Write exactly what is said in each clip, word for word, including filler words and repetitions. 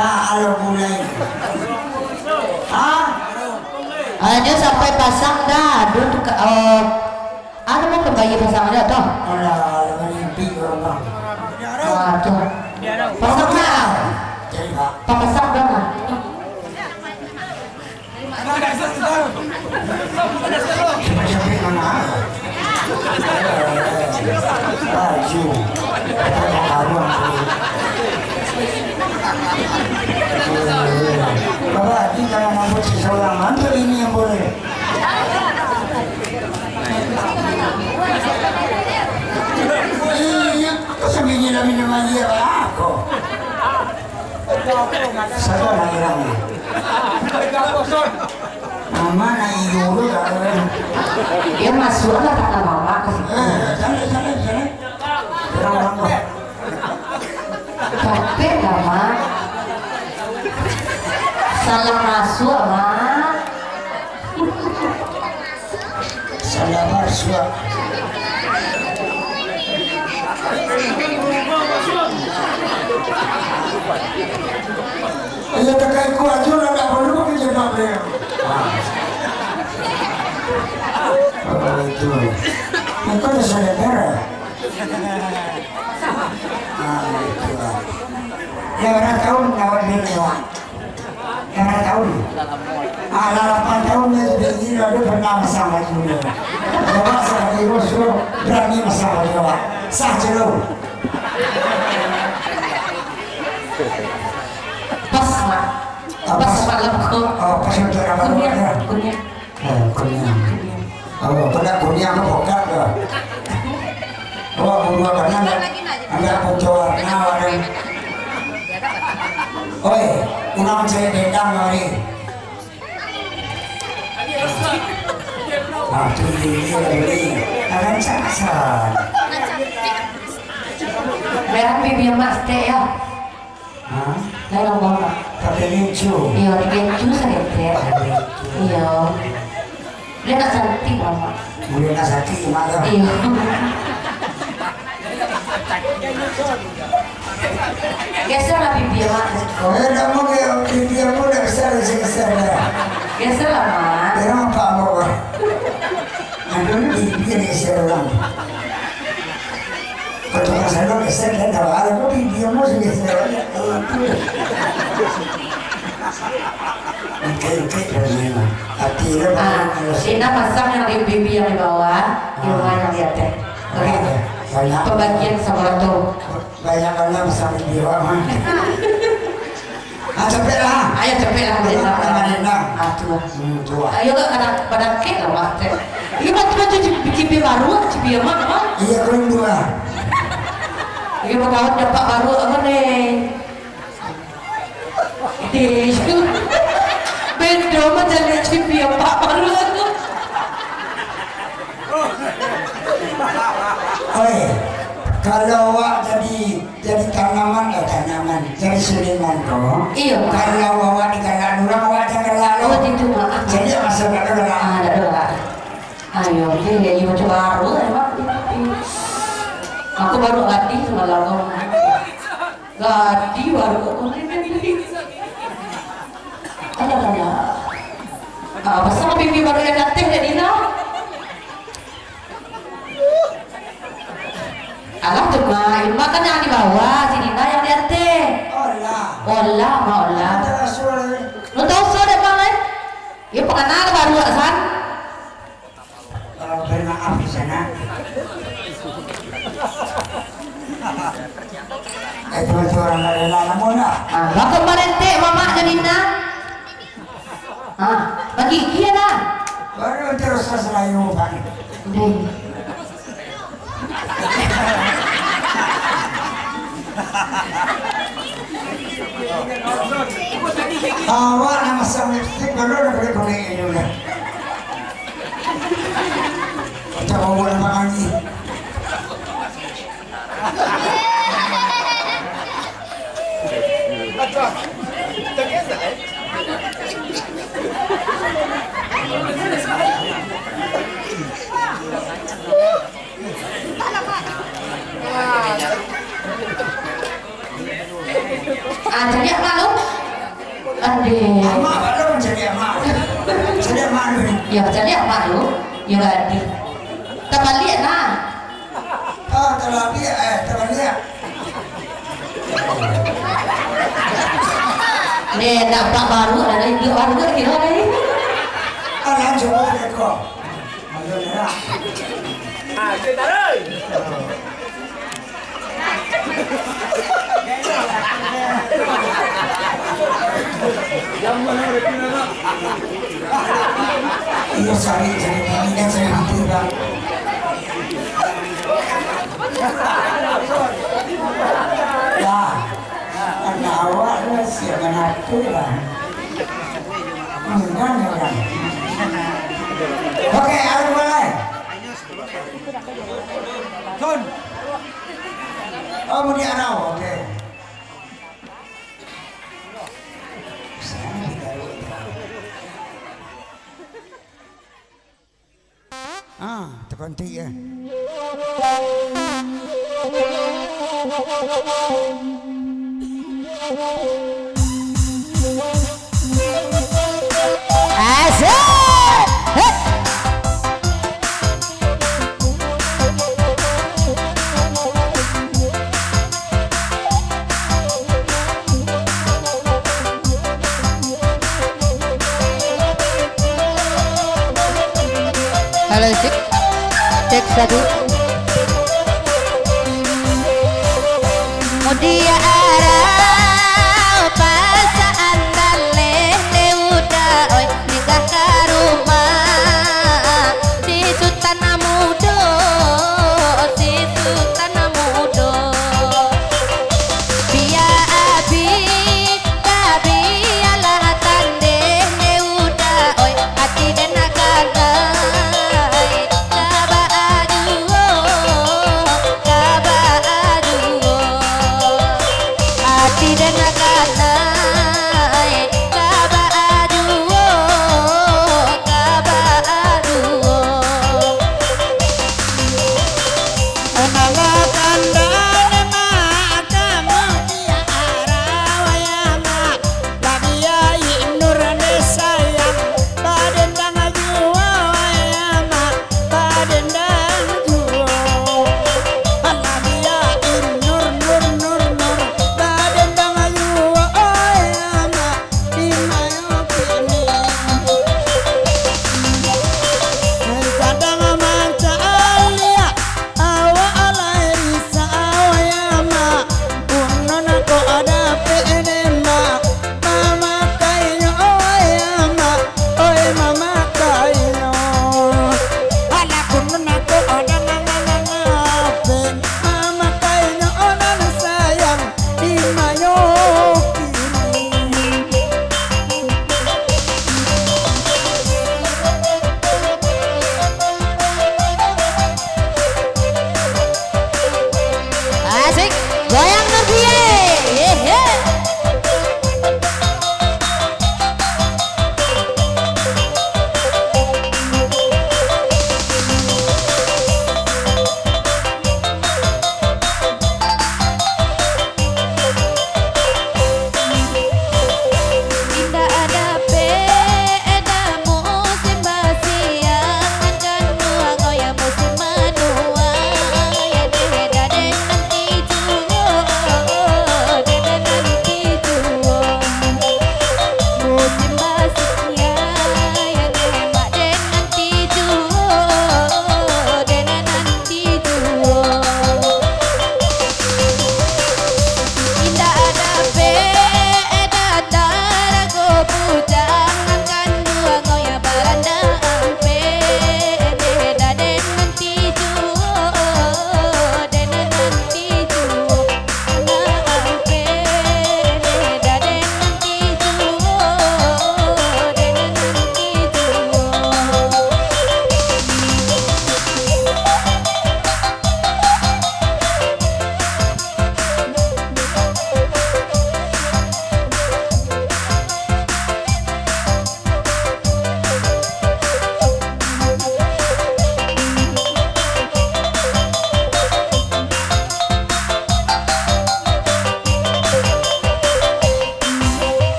Ah, alo mulai. Hah? Aja sampai pasang dah, aduh tu ka, oh. Anu mau kembali pasang dah toh? Alah, alah, mimpi orang bang. Ah, tu. Pasang dah. Jadi, Pak. Pasang dah, Mak. Capek-capek mana? Baju. Bapak, ini kalau mampu seseorang, mantap ini yang boleh. Iya, kok sembunyi dalam minuman dia, Pak? Kok? Salah lah orang ni. Mama nak iyo tu lah. Dia masuk lah tak nak mama ke situ. Eh, sana, sana, sana. Terang orang tu. Capek lah, Mak. Salah masuk, Mak. Salah masuk. Iyo, takai kuat jo lah, ndak parlu pakai jilbab dia. Oh, itu. Engkau dah sadar. Ah, itu lah. Lima belas tahun awak di Lewa. Lima belas tahun. Ah, lapan tahun dia sudah gila, dia pernah masang baju dia. Coba sekali rusuh, berani masang baju awak. Sah je lu. Pas, Mak. Ah, pas. Pas malam ko. Oh, pas untuk Ramadan, Kunyah, ya. Kunyah. Eh, kunyah. Oh, kena kunyah tu pokat tu. Oh, buruan kan, anak, anak punco warna, warna. Oi, urang cewek dendam hari. Ah, tu dia, dia, dia. Akan caksan. Merah pipi emas teh, ya. Hah? Lain Allah, Mak. Tapi lucu. Iyo, lucu saketek. Iyo. Dia nak cantik, Mak. Dia nak cantik, Mak, dah. Iyo. Geser lah pipi, Mak, ke siko. Eh, kamu ke pipi kamu dah besar, geser-geser dah. Geser lah, Mak. Kenapa, Mak? Aduh, pipi geser orang. Kalau tukang salon geser, dia tahu, "Alah, kok pipi kamu sudah geser banyak?" Oh, itu. Engkek-engkek dah memang. Hati dia Ah, bagus. Ina pasang yang di pipi yang di bawah, di Ah. rumah yang di atas. Oke. Banyak. Pembagian sama tu. Banyak banget pasang pipi bawah, mah. Ah, capek lah. Ayo, capek lah, boleh lah. Jangan enak. Ah, tu lah. Hmm, tu lah. Ayo, Kak, pada, pada kek lah, Mak, teh. Ini batu-batu cipi, cipi baru, cipi amat, apa? Iya, kau yang dua. Iya, bakawan dapat baru, apa nih? Iya. Beda macam ni, cipi amat baru tu. Oi, kalau awak jadi Jadi tanaman lah tanaman, jadi seniman tu. Iyo, Mak. Kalau awak digalak urang, awak jan galak lo. Oh, itu, Mak. Jadi masalah galak. Ah, dak ado, Mak. Ayo, oke, ya, iyo, coba baru, ya, Mak. Aku baru gadi samalam, Mak. Gadi baru aku ni, ni, ni. Alah, alah, alah. Ah, pasal pipi baru yang datang dari Dina. Alah tu, Mak. Mak kan yang di bawah, si Dina yang di ateh. Olah. Olah, Mak, olah. Lu tahu suara, Mak, eh? Iyo, pengenal baru, San. Eh, bari maaf di sana. Eh, itu, itu orang dak rela namun lah. Ah, bako marentek, Mamak, jadi Dina. Ah, bagi kia dah. Baru terus ka Selayu, Pak. Deh. Awak nak masang lipstik, baru nak pakai kuning ini udah. Kita bawa nama lagi. Ah, caliak, Mak, lu. Adik. Amak, apak lo mancari amak. Cari amak dulu. Yo, cari amak dulu. Yo, gadih. Tabaliak, nah. Ah, tabaliak, eh, tabaliak. Ni, nampak baru lah, dah hidup baru lah, kira ni. Ah, lanjut, boleh, kok. Ayo, ya. Ah, kita taruh. Iyo, cari, cari bini dan cari bini, Bang. Lah, anak awak tu siap manapu, Bang. Enggak, enggak. Oke, ayo mulai. Kun. Oh, Budi Arau, oke. Ah, takantik, ya. Asik. Hei. Halo, cek. Cek satu. Mudiak arau pasaan baleh, deh uda oi, singgah ka rumah si Sutan Mudo, si Sutan Mudo. Bia abi, tabialah tandeh, deh uda oi, ati den akan ai. Kaba aduo, kaba aduo. Ati den akan ai, kaba aduo, kaba aduo. Nangah tandane mak kamu, Mudiak Arau, ya mak. Lah bia Inur ne sayang, badendang juo, ya mak, badendang juo. Lah bia Inur, Nur, Nur, Nur, badendang juo, ya mak. Di mayo kini. Sadang mancaliak, awak lai risau, ya mak. Unun kok dapek ne mak, mamakainyo, oi, ya mak, oi, mamakainyo. Alah, unun kok dapek mamakainyo, nan sayang. Di mayo kini. Asik, goyang Nurdie. Yehe.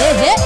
Jek,